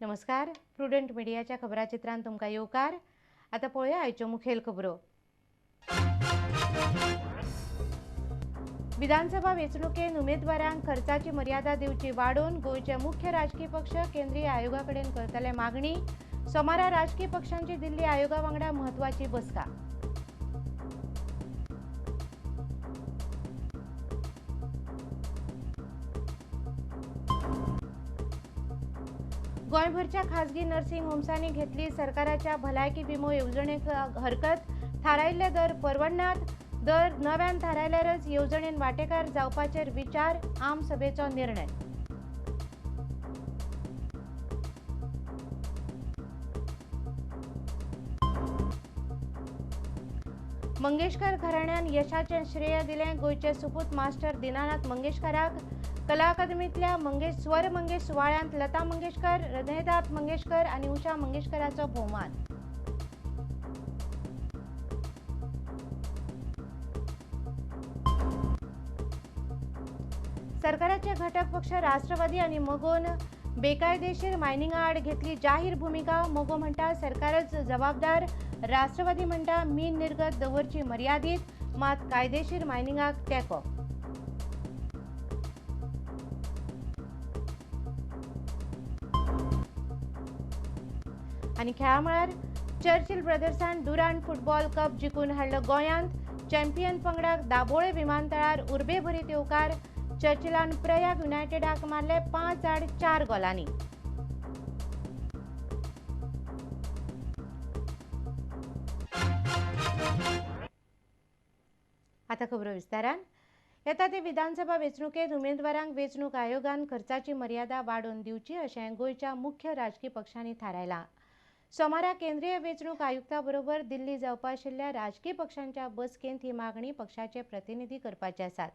नमस्कार, प्रुडंट मीडियाच्या खबराचित्रांत तुमकां येवकार. आतां पळोवया आयच्यो मुखेल खबरो. विधानसभा वेंचणुकेन उमेदवारांक खर्चाची मर्यादा दिवची वाडोवन गोंयचे मुख्य राजकीय पक्ष केंद्रीय आयोगा कडेन करतले मागणी. सोमारा राजकीय पक्षांची दिल्ली आयोगा वांगडा म्हत्वाची बसका. गोंयभरच्या खाजगी नर्सिंग होम्सांनी घेतली सरकाराच्या भलायकी विमो येवजणेक हरकत. थारायिल्ले दर परवडनात, दर नव्यान थारायल्यारच येवजणेन वांटेकार जावपाचेर विचार, आम सभेचो निर्णय. मंगेशकर घराण्यान यशाचें श्रेय दिलें गोंयचे सुपूत मास्टर दिनानाथ मंगेशकराक. कला अकादमींतल्या स्वर मंगेश सुवाळ्यांत लता मंगेशकर, हृदयनाथ मंगेशकर आनी उषा मंगेशकराचो भोवमान. सरकाराचे घटक पक्ष राष्ट्रवादी आनी मगोन बेकायदेशीर मायनिंगा आड घेतली जाहीर भुमिका. मगो म्हणटा सरकारच जबाबदार, राष्ट्रवादी म्हणटा मीन निर्गत दवरची मर्यादीत, मात कायदेशीर मायनिंगाक तेंको. आनी खेळा मळार चर्चिल ब्रदर्सान डुरांड फुटबॉल कप जिखून हाडलो गोंयांत. चॅम्पियन पंगडाक दाबोळे विमानतळार उर्बेभरीत येवकार. चर्चिलान प्रयाग युनायटेडाक मारले 5-4 गोलांनी. आतां खबरो विस्तारान. येता ते विधानसभा वेंचणुकेंत उमेदवारांक वेंचणूक आयोगान खर्चाची मर्यादा वाडोवन दिवची अशें गोंयच्या मुख्य राजकी पक्षांनी थारायलां. सोमारा केंद्रीय वेंचणूक आयुक्ता बरोबर दिल्ली जावपा आशिल्ल्या राजकी पक्षांच्या बसकेंत ही मागणी पक्षाचे प्रतिनिधी करपाचे आसात.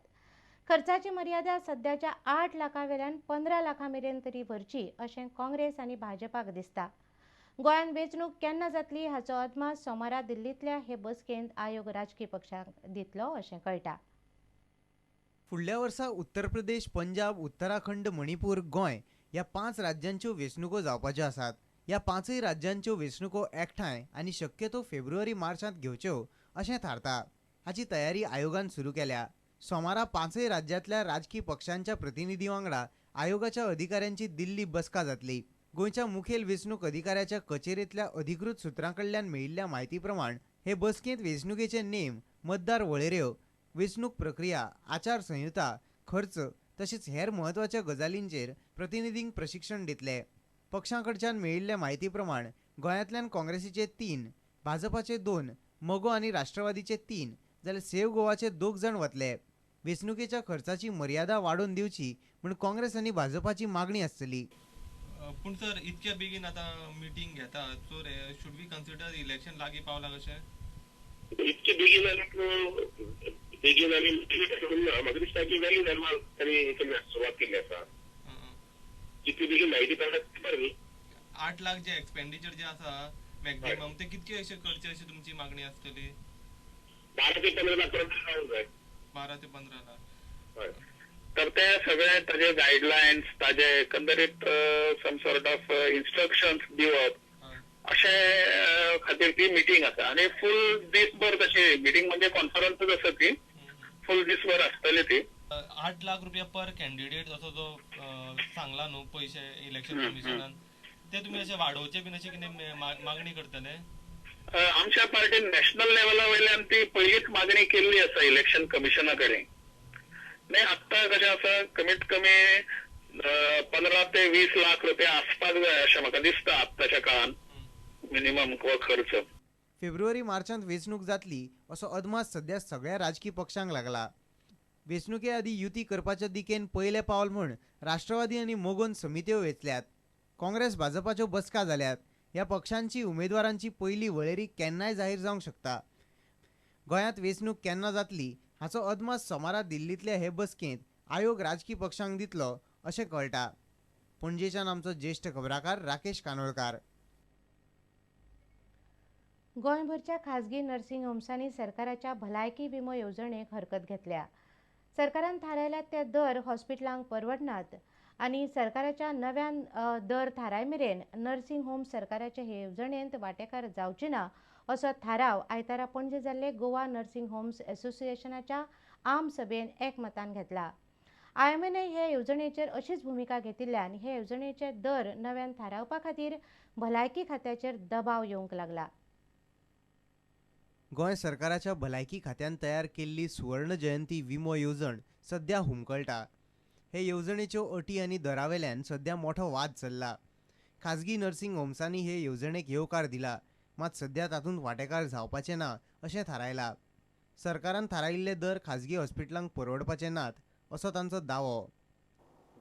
खर्चाची मर्यादा सद्याच्या 8 लाखां वेल्यान 15 लाखां मेरेन तरी व्हरची अशें काँग्रेस आनी भाजपाक दिसता. गोंयांत वेंचणूक केन्ना जातली हाचो अदमास सोमारा दिल्लींतल्या हे बसकेंत आयोग राजकी पक्षांक दितलो अशें कळटा. फुडल्या वर्सा उत्तर प्रदेश, पंजाब, उत्तराखंड, मणिपूर, गोंय ह्या 5 राज्यांच्यो वेंचणुको जावपाच्यो आसात. ह्या 5 राज्यांच्यो वेंचणुको एकठांय आनी शक्यतो फेब्रुवारी मार्चांत घेवच्यो अशें थारता. हाची तयारी आयोगान सुरू केल्या. सोमारा 5 राज्यांतल्या राजकी पक्षांच्या प्रतिनिधी वांगडा आयोगाच्या अधिकाऱ्यांची दिल्ली बसका जातली. गोंयच्या मुखेल वेंचणूक अधिकाऱ्याच्या कचेरेंतल्या अधिकृत सुत्रां कडल्यान मेळिल्ल्या म्हायती प्रमाण हे बसकेंत वेंचणुकेचे नेम, मतदार वळेऱ्यो, वेंचणूक प्रक्रिया, आचारसंहिता, खर्च तशेंच हेर म्हत्वाच्या गजालींचेर प्रतिनिधींक प्रशिक्षण दितले. पक्षां कडच्यान मेळिल्ल्या म्हायती प्रमाण गोंयांतल्यान काँग्रेसीचे 3, भाजपाचे 2, मगो आनी राष्ट्रवादीचे 3 जाल्यार सेव गोवाचे 2 जाण वतले. वेंचणुकेच्या खर्चाची मर्यादा वाडोवन दिवची म्हूण काँग्रेस आनी भाजपाची मागणी आसतली. पूण सर इतक्या बेगीन आतां मिटींग घेता, so should we consider election लागीं पावला कशें? इतके बेगीन बेगीन आनी ना, म्हाका दिसता की वेल इन एडवान्स तांणी सुरवात केल्ली आसा. जितली बेगीन म्हायती मेळटा तितली बरें न्ही. 8 लाख जे एक्सपेंडिचर जे आसा मॅक्झिमम ते कितके अशें करचे अशी तुमची मागणी आसतली? 12 ते 15 लाख पर्यंत जावंक जाय. 12 ते 15 लाख. हय. तर ते सगळे ताजे गायडलायन्स, ताजे एकंदरीत सम सॉर्ट ऑफ इन्स्ट्रक्शन्स दिवप अशें खातीर ती मिटींग आसा. आनी फूल दीसभर तशी मिटींग म्हणजे कॉन्फरन्सूच आसा, ती फूल दीसभर आसतली ती. 8 लाख रुपया पर कॅन्डिडेट असो जो सांगला न्हू पयशे इलेक्शन कमिशनान, ते तुमी अशे वाडोवचे बीन अशें कितें मागणी करतले? आमच्या पार्टीन नॅशनल लेवला वयल्यान ती पयलीच मागणी केल्ली आसा इलेक्शन कमिशना कडेन. नाही आत्ता कशें आसा, कमीत कमी 15 ते 20 लाख रुपया आसपाक जाय अशें म्हाका दिसता आत्ताच्या काळान मिनिमम खर्च. फेब्रुवारी मार्चांत वेंचणूक जातली असो अदमास सध्या सगळ्या राजकी पक्षांक लागला. वेंचणुके आदीं युती करपाच्या दिकेन पयलें पावल म्हूण राष्ट्रवादी आनी मोगोन समित्यो वेंचल्यात. काँग्रेस भाजपाच्यो बसका जाल्यात. ह्या पक्षांची उमेदवारांची पयली वळेरी केन्नाय जाहीर जावंक शकता. गोंयांत वेंचणूक केन्ना जातली हाचो अदमास सोमारा दिल्लींतल्या हे बसकेंत आयोग राजकी पक्षांक दितलो अशें कळटा. पणजेच्यान आमचो ज्येश्ठ खबराकार राकेश कानोळकार. गोंयभरच्या खाजगी नर्सिंग होम्सांनी सरकाराच्या भलायकी विमो येवजणेक हरकत घेतल्या. सरकारान थारायल्यात ते दर हॉस्पिटलांक परवडनात आनी सरकाराच्या नव्यान दर थाराय मेरेन नर्सिंग होम सरकाराचे हे येवजणेंत वांटेकार जावचे ना असो थाराव आयतारा पणजे जाल्ले गोवा नर्सिंग होम्स एसोसिएशनाच्या आम सभेन एकमतान घेतला. आयएमएन हे येवजणेचेर अशीच भुमिका घेतिल्ल्यान हे येवजणेचे दर नव्यान थारावपा खातीर भलायकी खात्याचेर दबाव येवंक लागला. गोंय सरकाराच्या भलायकी खात्यान तयार केल्ली सुवर्ण जयंती विमो येवजण सध्या हुमकळटा. हे येवजणेच्यो अटी आनी दरावेल्यान सध्या मोठो वाद चल्ला. खाजगी नर्सिंग होम्सांनी हे येवजणेक येवकार दिला, मात सध्या तातूंत वांटेकार जावपाचे ना अशें थारायला. सरकारान थारायिल्ले दर खाजगी हॉस्पिटलांक परवडपाचे नात असो तांचो दावो.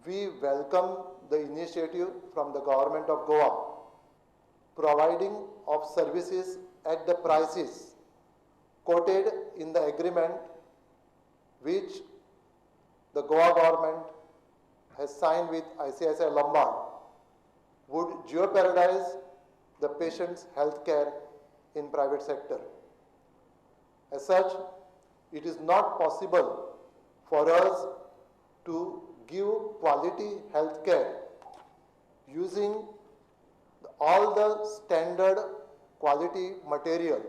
We welcome the initiative from the government of Goa providing of services at the prices quoted in the agreement which the Goa government has signed with ICICI Lombard would jeopardize the patient's health care in private sector. As such, it is not possible for us to give quality health care using all the standard quality material.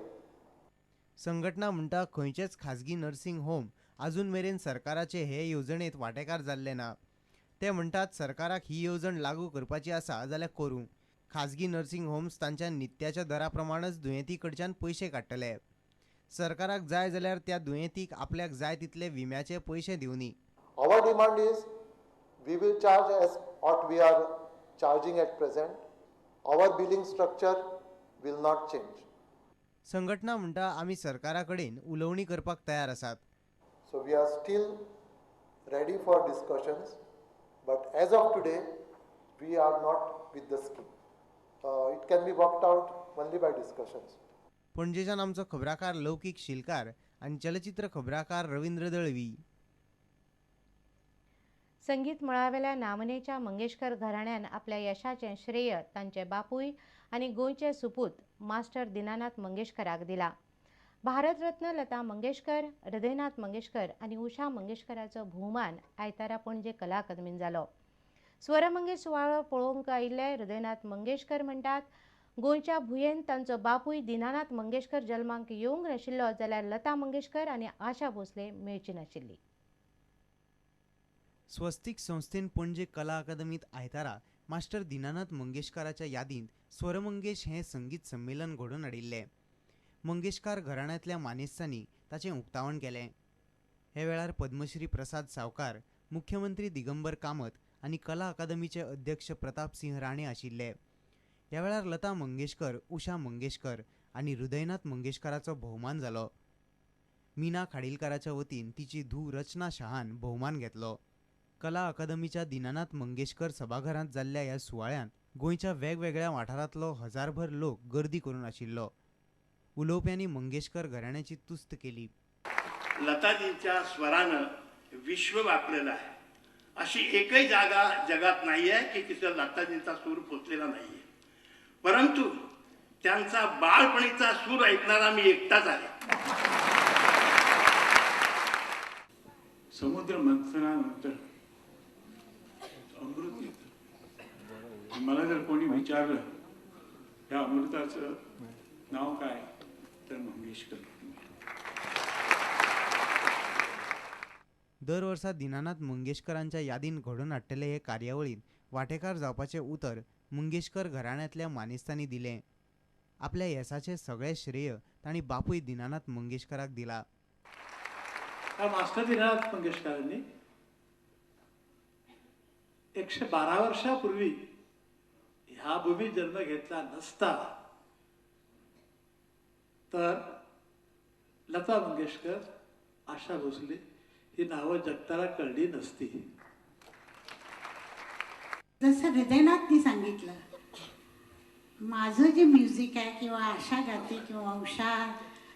संघटना म्हणटा खंयचेच खाजगी nursing home अजून मेरेन सरकाराचे हे येवजणेंत वांटेकार जाल्ले ना. ते म्हणटात सरकाराक ही येवजण लागू करपाची आसा जाल्यार करूं. खाजगी नर्सिंग होम्स तांच्या नित्याच्या दरा प्रमाणच दुयेंती कडच्यान पयशे काडटले. सरकाराक जाय जाल्यार त्या दुयेंतीक आपल्याक जाय तितले विम्याचे पयशे दिवनी. Our demand is we will charge as what we are charging at present. Our billing structure will not change. संघटना म्हणटा आमी सरकारा कडेन उलोवणी करपाक तयार आसात. So we are still ready for discussions, but as of today we are not with the scheme. It can be worked out only by discussions. पणजेच्यान आमचो खबराकार लौकीक शिलकार आनी चलचित्र खबराकार रवींद्र दळवी. संगीत मळावेल्या नामनेच्या मंगेशकर घराण्यान आपल्या यशाचें श्रेय तांचे बापूय आनी गोंयचे सुपूत मास्टर दिनानाथ मंगेशकराक दिला. भारतरत्न लता मंगेशकर, हृदयनाथ मंगेशकर आनी उषा मंगेशकराचो भोवमान आयतारा पणजे कला अकादमीन जालो. स्वरमंगेश सुवाळो पळोवंक आयिल्ले हृदयनाथ मंगेशकर म्हणटात गोंयच्या भुंयेन तांचो बापूय दिनानाथ मंगेशकर जल्माक येवंक नाशिल्लो जाल्यार लता मंगेशकर आनी आशा भोसले मेळची नाशिल्ली. स्वस्तिक संस्थेन पणजे कला अकादमीत आयतारा मास्टर दिनानाथ मंगेशकाराच्या यादींत स्वरमंगेश हें संगीत संमेलन घडोवन हाडिल्लें. मंगेशकार घराण्यांतल्या मानेस्तांनी ताचें उक्तावण केलें. हे वेळार पद्मश्री प्रसाद सावकार, मुख्यमंत्री दिगंबर कामत आनी कला अकादमीचे अध्यक्ष प्रताप सिंह राणे आशिल्ले. ह्या वेळार लता मंगेशकर, उषा मंगेशकर आनी हृदयनाथ मंगेशकाराचो भोवमान जालो. मीना खाडीलकाराच्या वतीन तिची धूव रचना शहान भोवमान घेतलो. कला अकादमीच्या दिनानाथ मंगेशकर सभाघरांत जाल्ल्या ह्या सुवाळ्यांत गोंयच्या वेगवेगळ्या वाठारांतलो हजारभर लोक गर्दी करून आशिल्लो. उलोवप्यांनी मंगेशकर घराण्याची तुस्त केली. लताजींच्या स्वरानं विश्व व्यापलेलं आहे. अशी एकही जागा जगात नाही आहे की तिथं लताजींचा सूर पोचलेला नाही आहे. परंतु त्यांचा बाळपणीचा सूर ऐकणारा मी एकटाच आहे. समुद्र मंथनानंतर अमृत येतं. मला जर कोणी विचारलं या अमृताचं नाव काय तर मंगेशकर. दर वर्सा दिनानाथ मंगेशकरांच्या यादीन घडोवन हाडटले हे कार्यावळींत वांटेकार जावपाचें उतर मंगेशकर घराण्यांतल्या मानेस्तांनी दिलें. आपल्या येसाचें सगळें श्रेय तांणी बापूय दिनानाथ मंगेशकराक दिला. मास्टर दिनानाथ मंगेशकरांनी 112 वर्षापूर्वी ह्या भूमीत जन्म घेतला नसता तर लता मंगेशकर, आशा भोसले ही नावं जगताला कळली नसती. जसं हृदयनाथनी सांगितलं, माझं जे म्युझिक आहे किंवा आशा गाते किंवा उषा,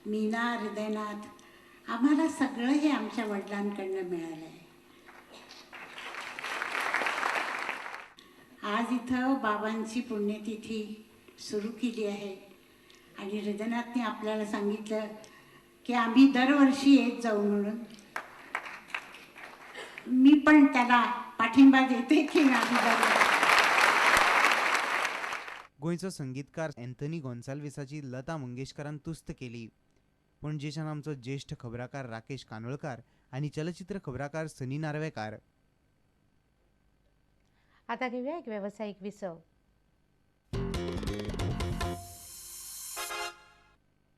मीना, हृदयनाथ, आम्हाला सगळं हे आमच्या वडिलांकडनं मिळालं आहे. आज इथं बाबांची पुण्यतिथी सुरू केली आहे आणि हृदयनाथने आपल्याला सांगितलं की आम्ही दरवर्षी येत जाऊ म्हणून. मी पण त्याला पाठिंबा देते की आम्ही दरवर्षी. गोंयचो संगीतकार अँथनी गोन्साल्विसाची लता मंगेशकरान तुस्त केली. पणजेच्यान आमचो ज्येष्ठ खबराकार राकेश कानोळकार आनी चलचित्र खबराकार सनी नार्वेकार. आता घेऊया एक व्यावसायिक विसव.